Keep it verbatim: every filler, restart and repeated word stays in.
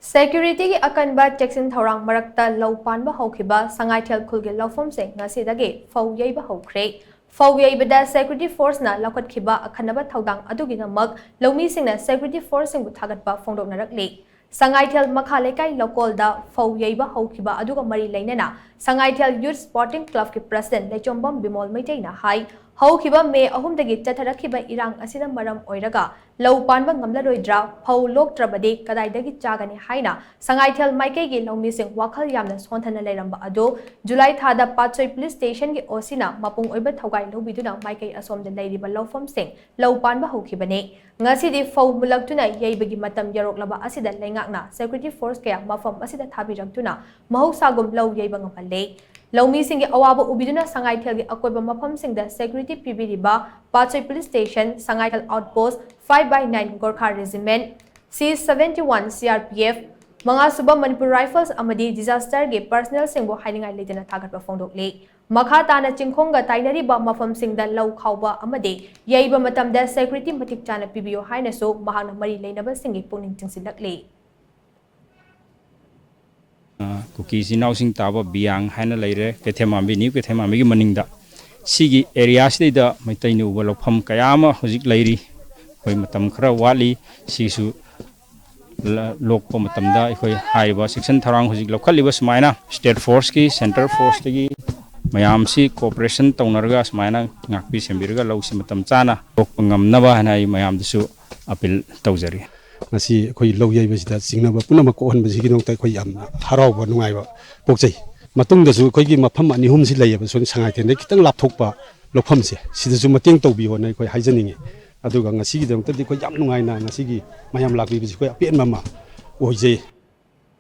ꯁꯦꯀ꯭ꯌꯨꯔꯤꯇꯤꯒꯤ ꯑꯀꯟꯕ ꯆꯦꯛꯁꯤꯟ ꯊꯧꯔꯥꯡ ꯃꯔꯛꯇ ꯂꯧ ꯄꯥꯟꯕ ꯍꯧꯈꯤꯕ ꯁꯉꯥꯏꯊꯦꯜ ꯈꯨꯜꯒꯤ ꯂꯧꯐꯝꯁꯤꯡ ꯉꯁꯤꯗꯒꯤ ꯐꯧ ꯌꯩꯕ ꯍꯧꯈ꯭ꯔꯦ꯫ ꯐꯧ ꯌꯩꯕꯗ ꯁꯦꯀ꯭ꯌꯨꯔꯤꯇꯤ ꯐꯣꯔꯁꯅ ꯂꯧꯈꯠꯈꯤꯕ ꯑꯈꯟꯅꯕ ꯊꯧꯗꯥꯡ ꯑꯗꯨꯒꯤꯗꯃꯛ ꯂꯧꯃꯤꯁꯤꯡꯅ ꯁꯦꯀ꯭ꯌꯨꯔꯤꯇꯤ ꯐꯣꯔꯁꯁꯤꯡꯕꯨ ꯊꯥꯒꯠꯄ ꯐꯣꯡꯗꯣꯛꯅꯔꯛꯂꯤ꯫ ꯁꯉꯥꯏꯊꯦꯜ ꯃꯈꯥ ꯂꯩꯀꯥꯏ ꯂꯧꯀꯣꯜꯗ ꯐꯧ ꯌꯩꯕ ꯍꯧꯈꯤꯕ ꯑꯗꯨꯒ ꯃꯔꯤ ꯂꯩꯅꯅ ꯁꯉꯥꯏꯊꯦꯜ ꯌꯨꯠ ꯁ꯭ꯄꯣꯔꯇꯤꯡ ꯀ꯭ꯂꯕꯀꯤ ꯄ꯭ꯔꯁꯤꯗꯦꯟꯠ ꯂꯩꯆꯣꯝꯕꯝ ꯕꯤꯃꯣꯜ ꯃꯩꯇꯩꯅ ꯍꯥꯏ, ꯍꯧꯈꯤꯕ ꯃꯦ ꯑꯍꯨꯝꯗꯒꯤ ꯆꯠꯊꯔꯛꯈꯤꯕ ꯏꯔꯥꯡ ꯑꯁꯤꯅ ꯃꯔꯝ ꯑꯣꯏꯔꯒ ꯂꯧ ꯄꯥꯟꯕ ꯉꯝꯂꯔꯣꯏꯗ꯭ꯔꯥ, ꯐꯧ ꯂꯣꯛꯇ꯭ꯔꯕꯗꯤ ꯀꯗꯥꯏꯗꯒꯤ ꯆꯥꯒꯅꯤ ꯍꯥꯏꯅ ꯁꯉꯥꯏꯊꯦꯜ ꯃꯥꯏꯀꯩꯒꯤ ꯂꯧꯃꯤꯁꯤꯡ ꯋꯥꯈꯜ ꯌꯥꯝꯅ ꯁꯣꯟꯊꯅ ꯂꯩꯔꯝꯕ ꯑꯗꯨ ꯖꯨꯂꯥꯏ ꯊꯥꯗ ꯄꯥꯠꯁꯣꯏ ꯄꯨꯂꯤꯁ ꯁ꯭ꯇꯦꯁꯟꯒꯤ ꯑꯣ ꯁꯤꯅ ꯃꯄꯨꯡ ꯑꯣꯏꯕ ꯊꯧꯒꯥꯏ ꯂꯧꯕꯤꯗꯨꯅ ꯃꯥꯏꯀꯩ ꯑꯁꯣꯝꯗ ꯂꯩꯔꯤꯕ ꯂꯧꯐꯝꯁꯤꯡ ꯂꯧ ꯄꯥꯟꯕ ꯍꯧꯈꯤꯕꯅꯤ꯫ ꯉꯁꯤꯗꯤ ꯐꯧ ꯃꯨꯜꯂꯛꯇꯨꯅ ꯌꯩꯕꯒꯤ ꯃꯇꯝ ꯌꯧꯔꯛꯂꯕ ꯑꯁꯤꯗ ꯂꯩꯉꯥꯛꯅ ꯁꯦꯀ꯭ꯌꯨꯔꯤꯇꯤ ꯐꯣꯔꯁ ꯀꯌꯥ ꯃꯐꯝ ꯑꯁꯤꯗ ꯊꯥꯕꯤꯔꯛꯇꯨꯅ ꯃꯍꯧꯁꯥꯒꯨꯝ ꯂꯧ ꯌꯩꯕ ꯉꯝꯍꯜꯂꯦ꯫ ꯂꯧꯃꯤꯁꯤꯡꯒꯤ ꯑꯋꯥꯕ ꯎꯕꯤꯗꯨꯅ ꯁꯉꯥꯏꯊꯦꯜꯒꯤ ꯑꯀꯣꯏꯕ ꯃꯐꯝꯁꯤꯡꯗ ꯁꯦꯀ꯭ꯌꯨꯔꯤꯇꯤ ꯄꯤꯕꯤꯔꯤꯕ ꯄꯥꯠꯁꯣꯏ police station, Sangaithel outpost, five by nine Gorkha Regiment, C seventy one C R P F, ꯃꯉꯥꯁꯨꯕ ꯃꯅꯤꯄꯨꯔ ꯔꯥꯏꯐꯜꯁ ꯑꯃꯗꯤ ꯗꯤꯖꯥꯁꯇꯔꯒꯤ ꯄꯔꯁꯅꯦꯜꯁꯤꯡꯕꯨ ꯍꯥꯏꯅꯤꯡꯉꯥꯏ ꯂꯩꯇꯅ ꯊꯥꯒꯠꯄ ꯐꯣꯡꯗꯣꯛꯂꯤ꯫ ꯃꯈꯥ ꯇꯥꯅ ꯆꯤꯡꯈꯣꯡꯒ ꯇꯥꯏꯅꯔꯤꯕ ꯃꯐꯝꯁꯤꯡꯗ ꯂꯧ ꯈꯥꯎꯕ ꯑꯃꯗꯤ ꯌꯩꯕ ꯃꯇꯝꯗ ꯁꯦꯀ꯭ꯌꯨꯔꯤꯇꯤ ꯃꯇꯤꯛ ꯆꯥꯅ ꯄꯤꯕꯤꯌꯨ ꯍꯥꯏꯅꯁꯨ ꯃꯍꯥꯛꯅ ꯃꯔꯤ ꯂꯩꯅꯕꯁꯤꯡꯒꯤ ꯄꯨꯛꯅꯤꯡ ꯆꯤꯡꯁꯤꯜꯂꯛꯂꯤ꯫ ꯑ, ꯀꯨꯀꯤ ꯏꯆꯤꯟ ꯏꯅꯥꯎꯁꯤꯡ ꯇꯥꯕ ꯕꯤꯌꯥꯡ ꯍꯥꯏꯅ ꯂꯩꯔꯦ, ꯀꯩꯊꯦꯜ ꯃꯥꯟꯕꯤ, ꯅ꯭ꯌꯨ ꯀꯩꯊꯦꯜ ꯃꯥꯟꯕꯤꯒꯤ ꯃꯅꯤꯡꯗ꯫ ꯁꯤꯒꯤ ꯑꯦꯔꯤꯌꯥꯁꯤꯗꯩꯗ ꯃꯩꯇꯩꯅ ꯎꯕ ꯂꯧꯐꯝ ꯀꯌꯥ ꯑꯃ ꯍꯧꯖꯤꯛ ꯂꯩꯔꯤ꯫ ꯑꯩꯈꯣꯏ ꯃꯇꯝ ꯈꯔ ꯋꯥꯠꯂꯤ꯫ ꯁꯤꯁꯨ ꯂ-, ꯂꯣꯛꯄ ꯃꯇꯝꯗ ꯑꯩꯈꯣꯏ ꯍꯥꯏꯔꯤꯕ ꯆꯦꯛꯁꯤꯟ ꯊꯧꯔꯥꯡ ꯍꯧꯖꯤꯛ ꯂꯧꯈꯠꯂꯤꯕ ꯁꯨꯃꯥꯏꯅ ꯁ꯭ꯇꯦꯠ ꯐꯣꯔꯁꯀꯤ, ꯁꯦꯟꯇ꯭ꯔꯦꯜ ꯐꯣꯔꯁꯇꯒꯤ ꯃꯌꯥꯝꯁꯤ ꯀꯣꯑꯣꯄꯔꯦꯁꯟ ꯇꯧꯅꯔꯒ ꯁꯨꯃꯥꯏꯅ ꯉꯥꯛꯄꯤ ꯁꯦꯟꯕꯤꯔꯒ ꯂꯧꯁꯤ ꯃꯇꯝ ꯆꯥꯅ ꯂꯣꯛꯄ ꯉꯝꯅꯕ ꯍꯥꯏꯅ ꯑꯩ ꯃꯌꯥꯝꯗꯁꯨ ꯑꯄꯤꯜ ꯇꯧꯖꯔꯤ꯫ ꯉꯁꯤ ꯑꯩꯈꯣꯏ ꯂꯧ ꯌꯩꯕꯁꯤꯗ ꯆꯤꯡꯅꯕ ꯄꯨꯝꯅꯃꯛ ꯀꯣꯛꯍꯟꯕꯁꯤꯒꯤꯗꯃꯛꯇ ꯑꯩꯈꯣꯏ ꯌꯥꯝꯅ ꯍꯔꯥꯎꯕ, ꯅꯨꯡꯉꯥꯏꯕ ꯄꯣꯛꯆꯩ꯫ ꯃꯇꯨꯡꯗꯁꯨ ꯑꯩꯈꯣꯏꯒꯤ ꯃꯐꯝ ꯑꯅꯤ ꯑꯍꯨꯝꯁꯤ ꯂꯩꯌꯦꯕ, ꯁꯣꯝ ꯁꯉꯥꯏꯊꯦꯜꯗꯒꯤ ꯈꯤꯇꯪ ꯂꯥꯞꯊꯣꯛꯄ ꯂꯧꯐꯝꯁꯦ, ꯁꯤꯗꯁꯨ ꯃꯇꯦꯡ ꯇꯧꯕꯤꯌꯣꯅ ꯑꯩꯈꯣꯏ ꯍꯥꯏꯖꯅꯤꯡꯉꯤ꯫ ꯑꯗꯨꯒ ꯉꯁꯤꯒꯤꯗꯃꯛꯇꯗꯤ ꯑꯩꯈꯣꯏ ꯌꯥꯝ ꯅꯨꯡꯉꯥꯏꯅ ꯉꯁꯤꯒꯤ ꯃꯌꯥꯝ ꯂꯥꯛꯄꯤꯕꯁꯤ ꯑꯩꯈꯣꯏ ꯑꯄꯦꯟꯕ ꯑꯃ ꯑꯣꯏꯖꯩ꯫